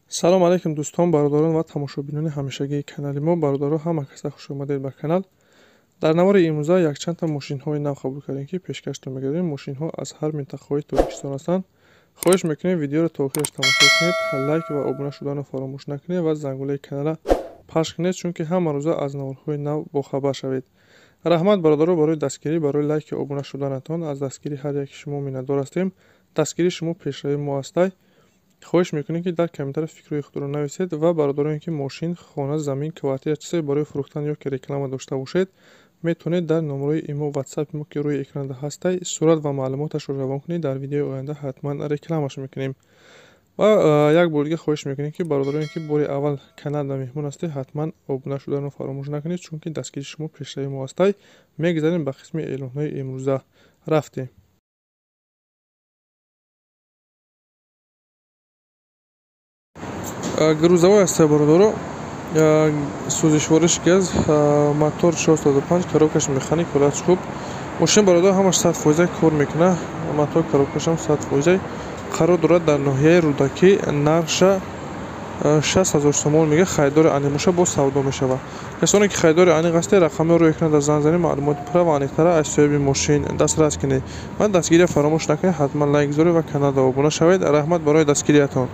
Салом алейкум дӯстон, бародарон ва тамошобинони ҳамешагии канали мо. Бародаро, ҳама каса хуш омадед ба канал. Дар навори имрӯза якчандта мошинҳои нав қабул кардем, ки пешкаштон мегардем. Мошинҳо аз ҳар минтақаҳои Тоҷикистон ҳастанд. Хоҳиш мекунем, видеоро то охираш тамошо кунед, лайк ва обуна шуданро фаромӯш накунед ва зангулаи каналра пахш кунед, чунки ҳама рӯза аз наворҳои нав бохабар шавед. Раҳмат, бародаро, барои дастгирӣ, барои лайки обуна шуданатон. Аз дастгирии ҳар яки шумо миннатдор ҳастем. Дастгирии шумо пешравии мо ҳастай. Хоҳиш мекунем, ки дар комментария фикрҳои худро нависед ва бародароне, ки мошин, хона, замин, квартира, чизе барои фурӯхтан ё ки реклама дошта бошед, метавонед дар номерои имо, ватсапи мо, ки рӯи экранда ҳастай, сурат ва маълумоташро равон кунед. Дар видеои оянда ҳатман рекламаш мекунем. Ва як бор дига хоҳиш мекунем, ки бародароне, ки бори аввал каналда меҳмон ҳастед, ҳатман обуна шуданро фаромӯш накунед, чунки дастгирии шумо пешравии мо ҳастай. Мегузарем ба қисми эълонҳои имрӯза. Рафтем. Грузовой ҳастай, бародаро, сӯзишвориш газ, мотор 405, коробкаш механик, ҳолатш хуб. Мошин, бародар, ҳамаш 100% кор мекунад, мотор, коробкашам 100%. Қарор дорад дар ноҳияи Рӯдакӣ. Нархша 60 000 сомон мега. Харидори аниқ боша, боз савдо мешавад. Касоне ки харидори аниқ ҳастед, рақамҳоро рӯи экран занг занед, маълумоти пурра ва аниқтара аз соҳиби мошин дастрас кунед. Ва дастгирия фаромӯш накунед, ҳатман лайк гузоред ва каналда обуна шавед. Раҳмат барои дастгириятон.